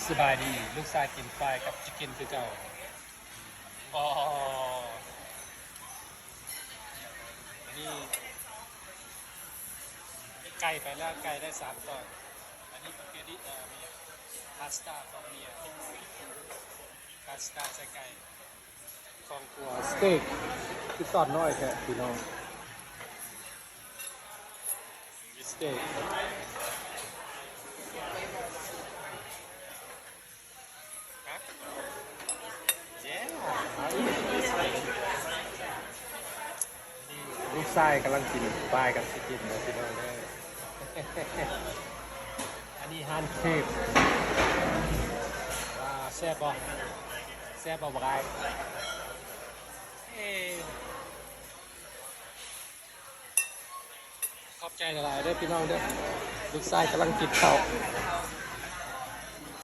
ສະບາຍດີ ລູກຊາຍກິນຟາຍກັບຊິກເກັນຄືເກົ່າ. ອໍ ອັນນີ້ໄກ່ໄປແລ້ວ ໄກ່ໄດ້ສາມຕອນ. ອັນນີ້ປາເກດຕິ ເອີ ເມຍ ພາສຕ້າຂອງເມຍ ພາສຕ້າໃສ່ໄກ່. ຄອບຄົວສະເຕັກ ຄືຕອນນ້ອຍແທ້ພີ່ນ້ອງ ສະເຕັກ. ລູກຊາຍກຳລັງກິນປາຍກັບຊິກເກັນເດີພີ່ນ້ອງເດີ. ອັນນີ້ຮ້ານເຄບ. ວ້າວ ແຊບບໍ່? ແຊບບໍ່ບັກອ້າຍ? ເອີ ຂອບໃຈຫຼາຍໆເດີພີ່ນ້ອງເດີ. ລູກຊາຍກຳລັງກິນເຂົ້າ.